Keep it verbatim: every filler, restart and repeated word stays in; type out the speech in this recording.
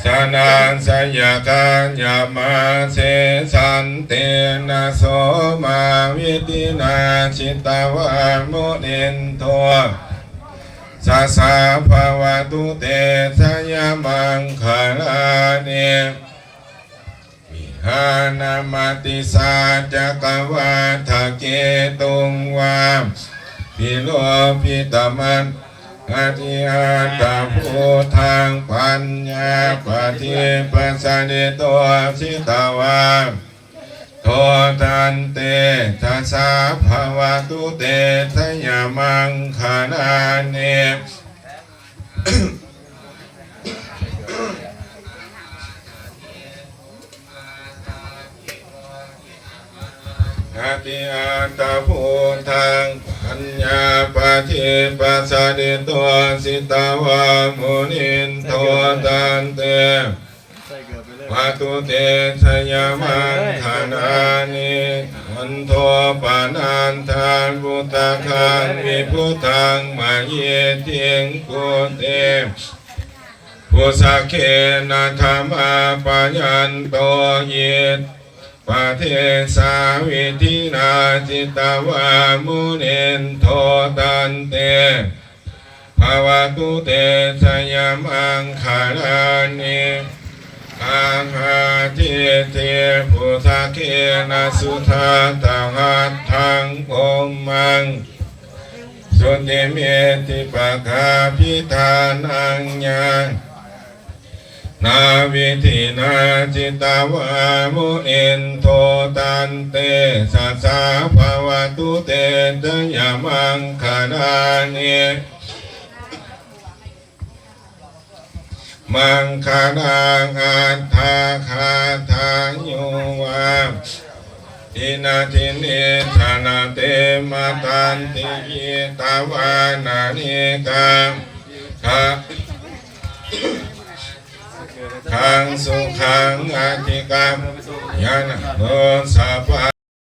Janāsayakāyamajjhe santena somavidhinā jitavā munindo, tassa bhavatu te jayamaṅgalāni. Vihāramatisaccakavādaketuṃ vāma vilopitamānā atiandhabhūtaṃ paññāpadīpajalito jitavā munindo, tassa bhavatu te jayamaṅgalāni. Atiandhabhūtaṃ paññāpadīpajalito jitavā munindo, tassa bhavatu te jayamaṅgalāni. Nandopanandabhujagaṃ vibudhaṃ mahiddhiṃ puttena therabhujagena damāpayanto, iddhūpadesavidhinā jitavā munindo, tassa bhavatu te jayamaṅgalāni. Duggāhadiṭṭhibhujagena sudaṭṭhahatthaṃ brahmaṃ visuddhijutimiddhibakābhidhānaṃ ñā navidhinā jitavā munindo, tassa bhavatu te jayamaṅgalāni. Maṅgalaṃ aṭṭhagāthā yo vācano dinadine sarate matandī hitvānanekavividhāni cupaddavāni, sukhaṃ adhigameyya naro sapañño.